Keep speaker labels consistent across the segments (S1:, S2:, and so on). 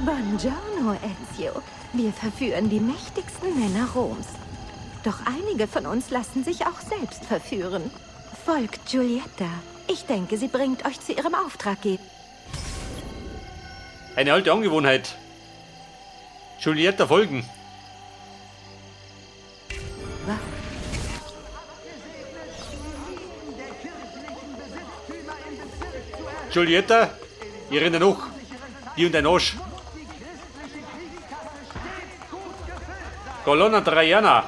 S1: Buongiorno, Ezio. Wir verführen die mächtigsten Männer Roms. Doch einige von uns lassen sich auch selbst verführen. Folgt Giulietta. Ich denke, sie bringt euch zu ihrem Auftraggeber.
S2: Eine alte Angewohnheit. Giulietta folgen. Giulietta, ich renne noch. Die und dein Arsch. Colonna Traiana.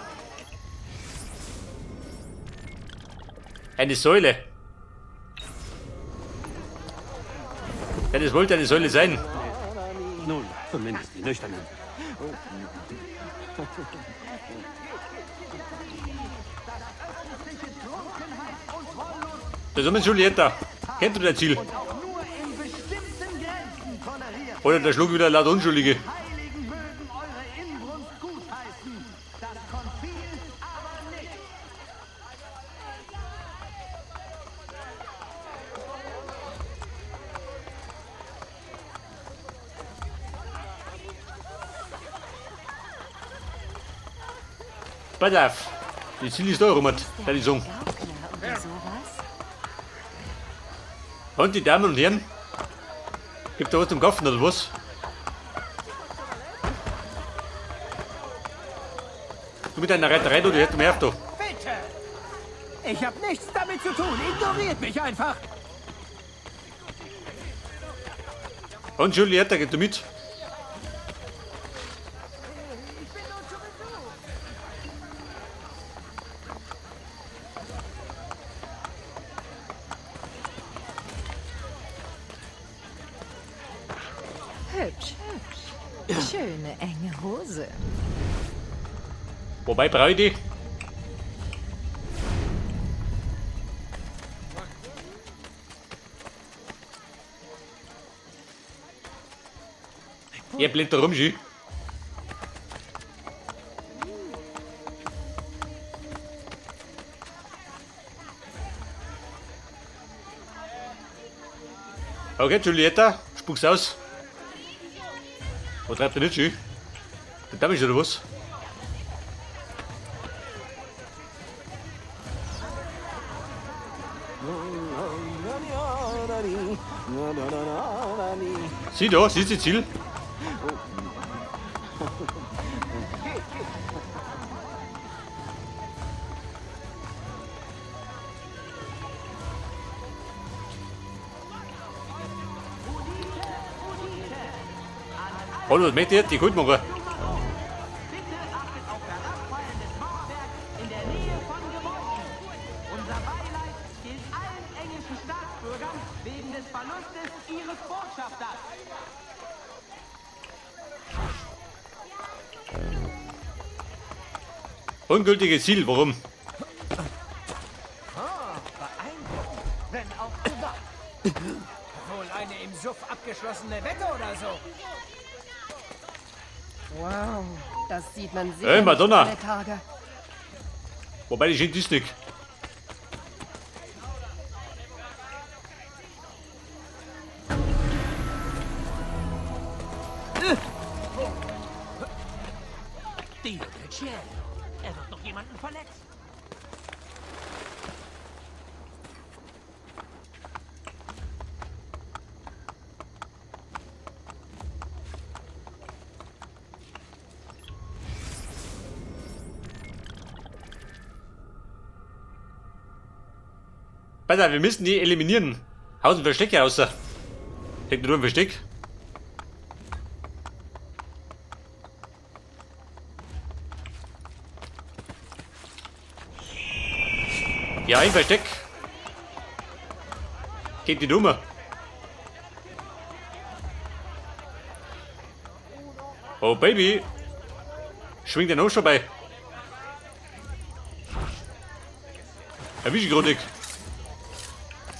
S2: Eine Säule. Ja, das wollte eine Säule sein.
S3: Nun, zumindest die Nüchternen.
S2: Da ist mit Giulietta. Kennt du dein Ziel? Oder der schlug wieder laut Unschuldige. Pass auf, die Ziel ist da rum, der ich sagen.
S1: Gaukler oder sowas?
S2: Und die Damen und Herren, gibt da was zum Kaufen oder was? Du mit deiner Reiterei, du, die hättest mir auf da.
S4: Bitte! Ich habe nichts damit zu tun. Ignoriert mich einfach.
S2: Und Giulietta, geht du mit?
S1: Hübsch, hübsch. Schöne enge Hose.
S2: Wobei brauche ich die? Ihr blindt da rum, Schü. Okay, Giulietta, spuck's aus. Wo treibt ihr nicht, Schü? Der Dame ist oder was? Sieh da, siehst du Ziel? Hallo, was möchte ich jetzt? Die gut machen.
S5: Bitte achtet auf herabfallendes Mauerwerk in der Nähe von Gebäuden. Unser Beileid gilt allen englischen Staatsbürgern wegen des Verlustes ihres Botschafters.
S2: Ungültiges Ziel, warum?
S4: Beeindruckend, wenn auch privat. Wohl eine im Suff abgeschlossene Wette oder so.
S6: Wow, das sieht man sicher
S2: Hey, Madonna.
S6: nicht alle Tage.
S2: Wobei die schön ist nicht.
S5: Dio del Cielo. Er wird noch jemanden verletzen.
S2: Pass auf, wir müssen die eliminieren. Haus ein Versteck raus. Hängt nur ein Versteck. Ja, ein Versteck. Geht die Nummer. Oh Baby. Schwingt der noch schon bei. Erwisch ich gerade nicht.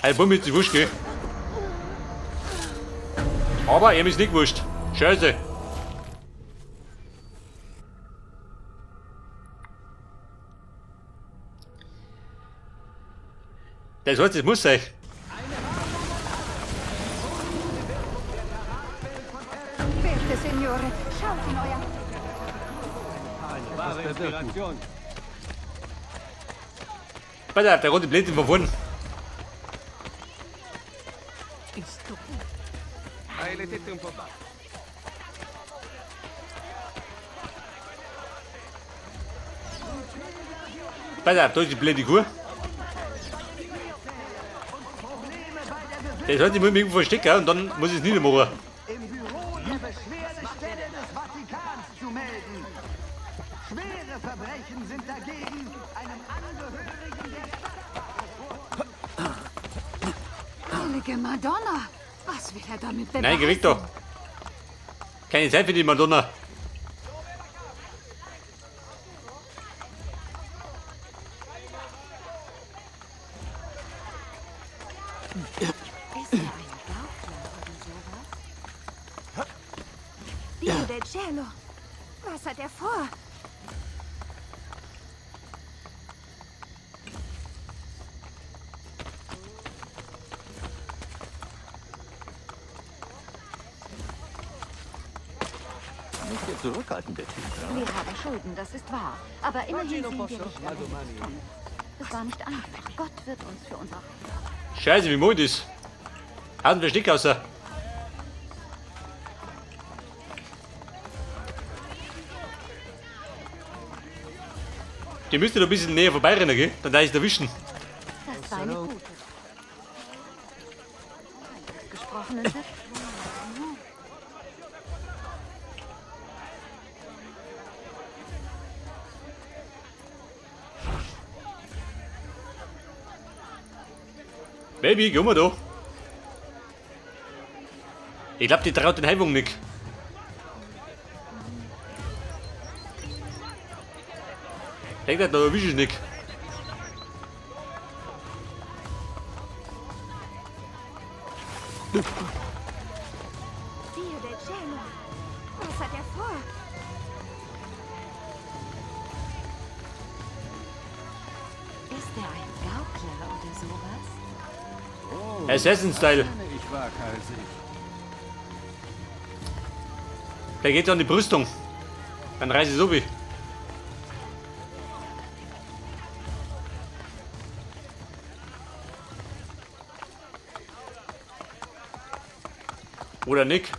S2: Hey, Bumm, ist die wurscht, gell? Aber ihm ist nicht wurscht. Scheiße. Das heißt, das muss sein.
S1: Bitte
S7: Bitte, Signore, schaut in euer...
S3: Eine wahre Inspiration.
S2: Pass auf, der rote Blödsinn von vorn. Pass auf, da ist die blöde Kuh. Das heißt, ich muss mich irgendwo verstecken und dann muss ich es niedermachen.
S5: Im Büro der Beschwerdestelle des Vatikans zu melden. Schwere Verbrechen sind dagegen einem Angehörigen der Stadt.
S7: Heilige Madonna! Was will er damit beweisen?
S2: Nein, geh weg da. Keine Zeit für die Madonna.
S1: Ist er ein Gaukler oder sowas? Dio del Cielo! Was hat er vor?
S3: Nicht der zurückhaltende Typ.
S1: Wir haben Schulden, das ist wahr. Aber immerhin sehen wir Licht am Ende des Tunnels. Es war nicht einfach. Gott wird uns für unser...
S2: Scheiße, wie mond ist. Haut ein Versteck raus. Die müsste doch ein bisschen näher vorbeirennen, gell? Dann darf ich erwischen.
S1: Das war eine gute. Gesprochenen wird.
S2: Baby, geh mal da. Ich glaub, die traut den Heimung nicht. Denk nicht, da erwisch ich nicht.
S1: Dio del Cielo! Was hat er vor? Ist er ein Gaukler oder sowas?
S3: Oh,
S2: Assassin-Style.
S3: Ich waghalsig.
S2: Da geht's an die Brüstung. Dann reiß ich so wie. Oder Nick.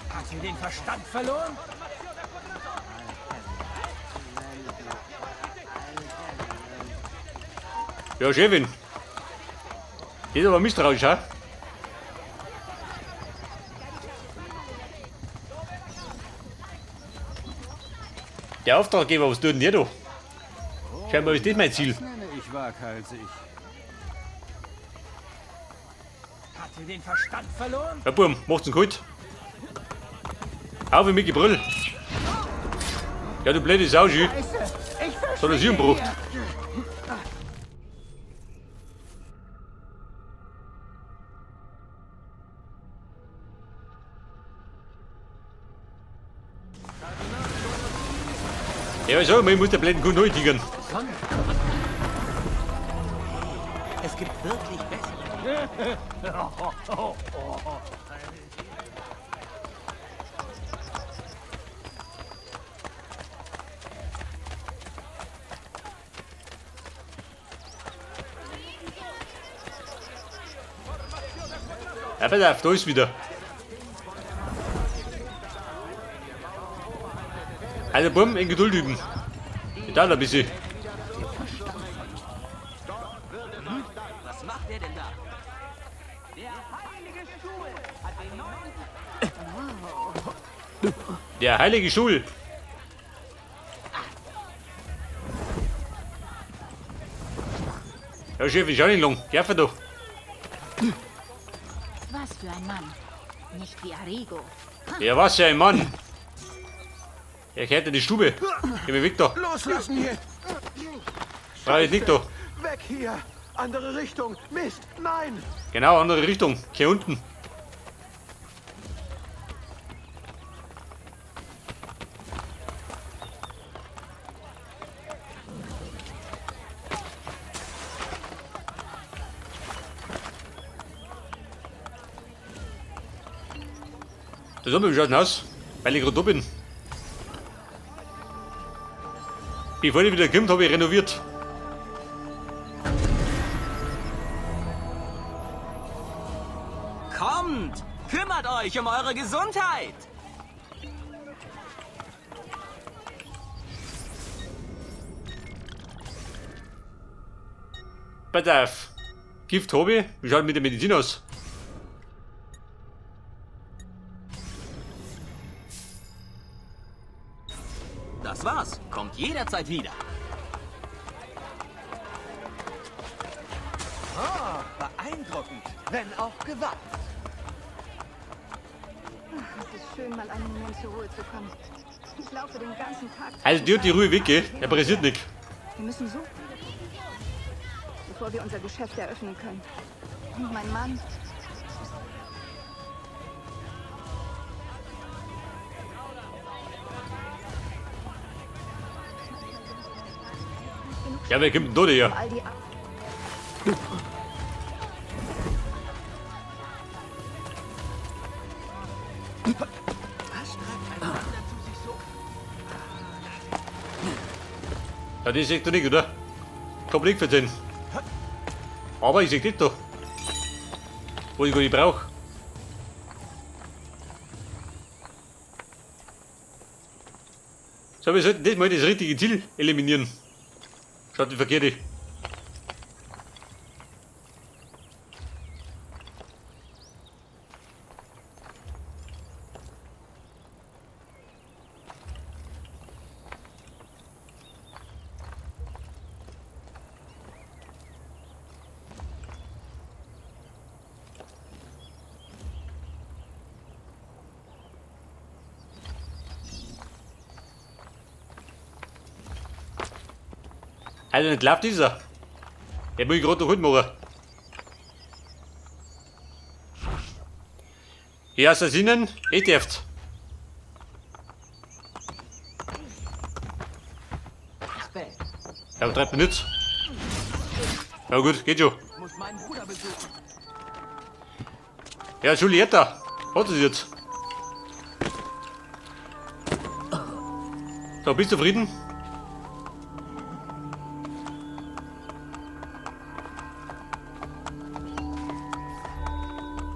S4: Hat sie den Verstand verloren?
S2: Ja, Chefin. Die ist aber misstrauisch, ha? Der Auftraggeber, was tut denn der da? Scheinbar ist das mein Ziel.
S3: Das nenne ich waghalsig.
S4: Hat sie den Verstand verloren?
S2: Ja, Bum, macht's ihn kalt. Auf mit Gebrüll. Ja, du blöde Sau, Schü. Soll er sich umgebracht? Ja, ich sag mal, ich muss der blöden Kuh neu tigern.
S5: Es gibt wirklich bessere.
S2: Ja, pass auf, da ist wieder. Also, Bumm, in Geduld üben. Ich dauert ein bisschen.
S5: Was macht der denn da? Der Heilige Stuhl hat den neuen...
S2: Der Heilige Stuhl. Ja, Chef, ich schau nicht lang. Geh doch.
S1: Was für ein Mann. Nicht wie Arrigo.
S2: Ja, was für ein Mann. Er kehrt in die Stube. Geh mir weg da.
S4: Loslassen hier!
S2: Frau, ich lieg da.
S4: Weg
S8: Weg hier! Andere Richtung! Mist! Nein!
S2: Genau, andere Richtung. Hier unten. Das haben wir schon aus, weil ich gerade da bin. Bevor ich wieder kommt, habe ich renoviert.
S5: Kommt! Kümmert euch um eure Gesundheit!
S2: Pass auf. Gift habe ich. Wie schaut mit der Medizin aus?
S5: Das war's. Kommt jederzeit wieder.
S4: Ah, beeindruckend, wenn auch gewagt.
S7: Ach, es ist schön, mal einen Moment zur Ruhe zu kommen. Ich laufe den ganzen Tag.
S2: Also die hat die Ruhe weg, gell? Er pressiert nicht.
S7: Wir müssen so bevor wir unser Geschäft eröffnen können. Und mein Mann.
S2: Ja, wer kommt denn da her? Ja, das seht ihr nicht, oder? Kein Blick für den. Aber ich seh das doch. Was ich gar nicht brauch. So, wir sollten das mal das richtige Ziel eliminieren. Schaut die verkehrte. Also nicht läuft dieser. Der muss ich gerade noch gut machen. Die Assassinen, ich dürft. Ja, treibt mir nichts. Ja gut, geht schon. Ja, Giulietta, was ist jetzt? So, bist du zufrieden?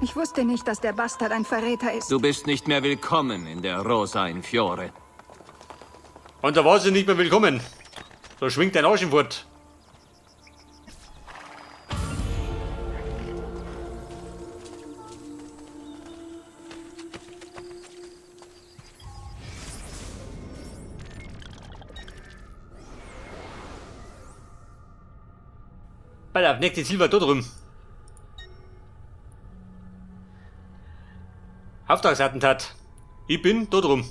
S7: Ich wusste nicht, dass der Bastard ein Verräter ist.
S3: Du bist nicht mehr willkommen in der Rosa in Fiore.
S2: Und da war sie nicht mehr willkommen. Da schwingt dein Arsch fort. Pass auf, nächste Ziel war da drüben. Auftragsattentat. Ich bin da drum.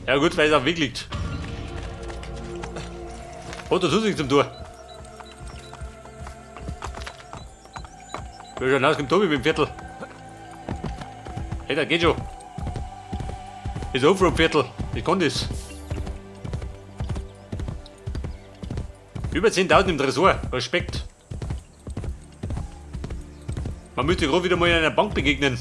S2: Ja gut, weil es auf dem Weg liegt. Hat er zusätzlich zum Tor. Wir schauen aus dem Tobi mit dem Viertel. Hey, da geht schon. Ist Offroad-Viertel. Ich kann das. Über 10.000 im Tresor. Respekt. Man müsste gerade wieder mal in einer Bank begegnen.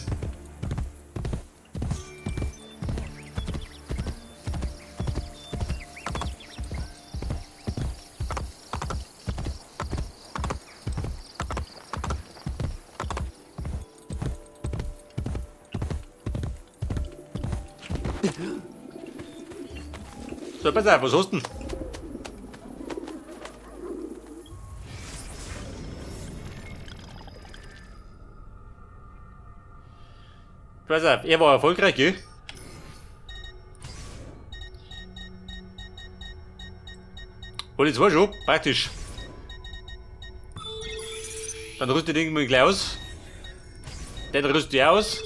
S2: So, pass auf, was hast du denn? Pass auf, er war erfolgreich, gell? Und jetzt war schon praktisch. Dann rüste ich den mal gleich aus. Den rüste ich aus.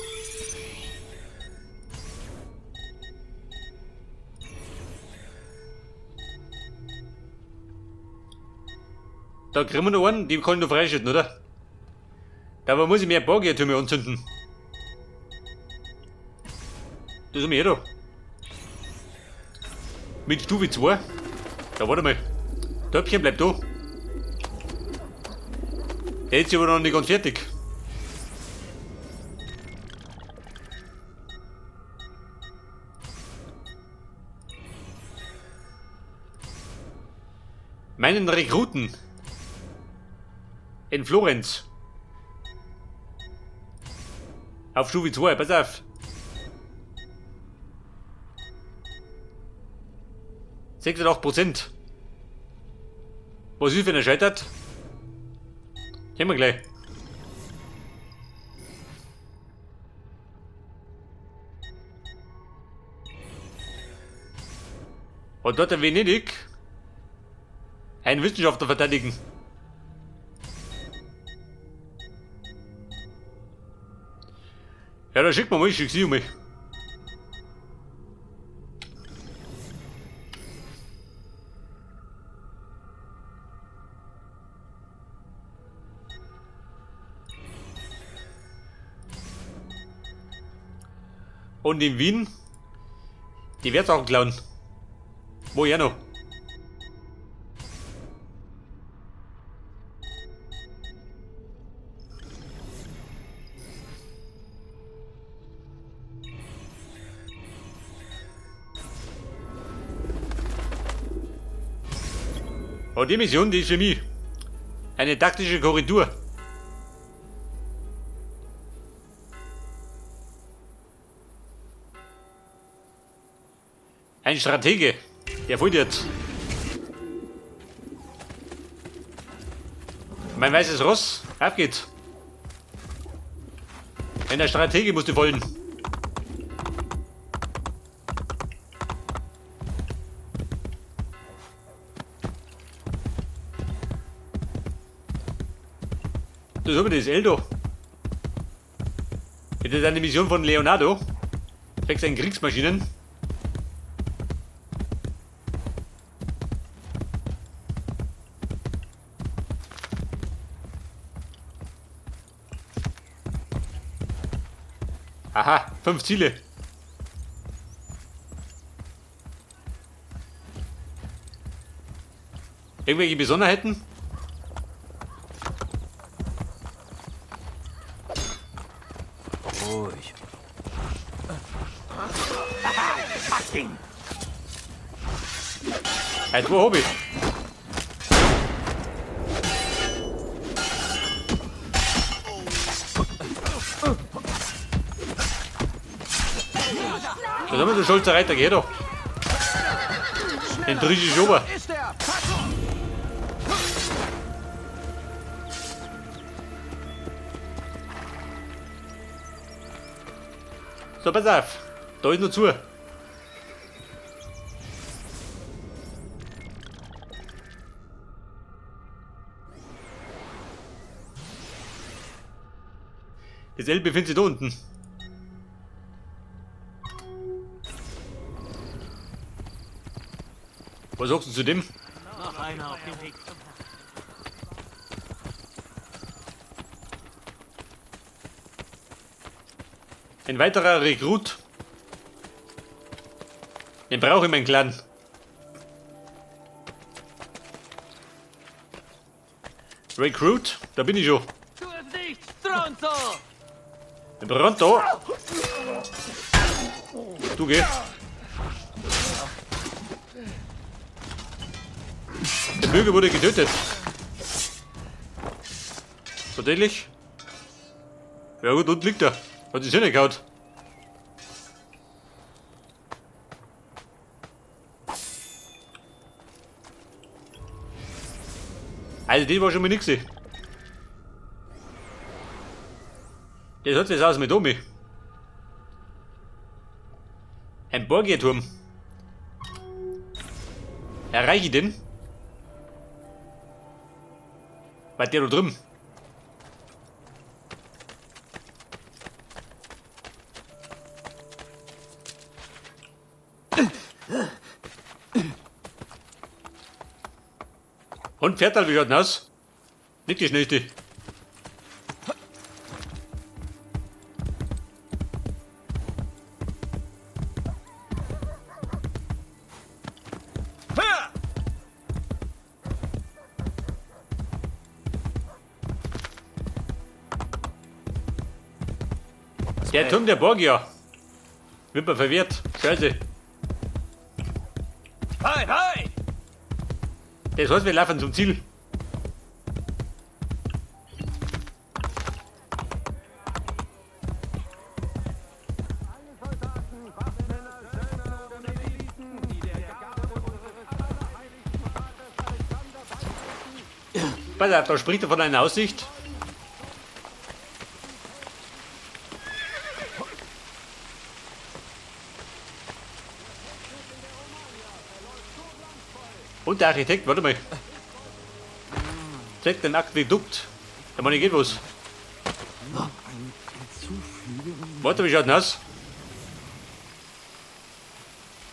S2: Da kriegen wir noch einen, die kann ich noch freischalten, oder? Aber muss ich mehr Borgia-Türme anzünden. Das haben wir eh da. Mit Stufe 2. Da warte mal. Töpfchen bleibt da. Der ist aber noch nicht ganz fertig. Meinen Rekruten in Florenz. Auf Stufe 2, pass auf. 86%. Was ist, wenn er scheitert? Sehen wir gleich. Und dort in Venedig einen Wissenschaftler verteidigen. Ja, da schickt man mal, ich schick sie um mich. Und in Wien die Wertsachen klauen. Wo ja noch? Und die Mission, die ist für mich. Eine taktische Korrektur. Ein Stratege, der folgt jetzt. Mein weißes Ross, auf geht's. Ein Stratege musst du folgen. Das ist aber das Eldo. Das ist eine Mission von Leonardo. Zwecks seinen Kriegsmaschinen. Aha, 5 Ziele. Irgendwelche Besonderheiten?
S3: Ruhig.
S2: Hey, wo hab ich? Da haben wir den Scholzer Reiter, geh doch. Den drück ich rüber. So, pass auf. Da ist noch zu. Das L befindet sich da unten. Was sagst du zu dem?
S3: Noch einer auf dem Weg zum Herrn.
S2: Ein weiterer Rekrut. Den brauche ich, mein Clan. Recruit, da bin ich schon.
S5: Tu es nicht, Stronzo!
S2: Pronto! Du geh. Der Bürger wurde getötet. Tatsächlich? Ja gut, unten liegt er. Hat sich hingehauen. Also, das war schon mal nix. Das hat sich aus mit Omi. Ein Borgia-Turm. Erreiche ich den? War der da drüben? Und Pferdal, wie schaut denn aus? Nicht die schnellste. Der Turm der Borgia. Wird man verwirrt. Scheiße.
S4: Hi, hi!
S2: Das heißt, wir laufen zum Ziel. Pass auf, da spricht er von einer Aussicht. Und der Architekt, warte mal. Zeigt den Aquädukt. Da meine ich, geht was. Warte, wie schaut denn aus?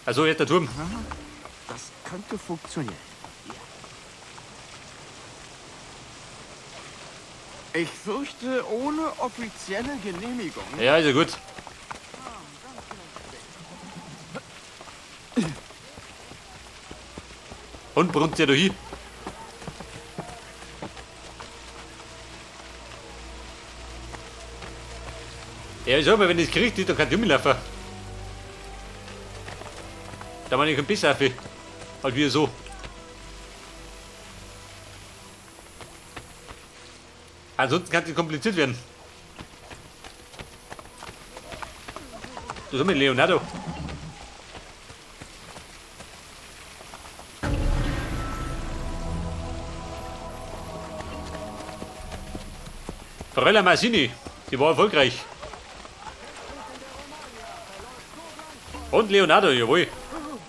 S2: Also jetzt der Turm.
S8: Das könnte funktionieren. Ich fürchte, ohne offizielle Genehmigung.
S2: Ja, ist ja gut. Und brummt ja da hin. Ja, ich sag mal, wenn ich es kriegt, dann kann ich rumlaufen. Da meine ich ein bisschen auf. Halt wieder so. Ansonsten kann es kompliziert werden. Das ist mit Leonardo. Fräulein Massini, die war erfolgreich. Und Leonardo, jawohl.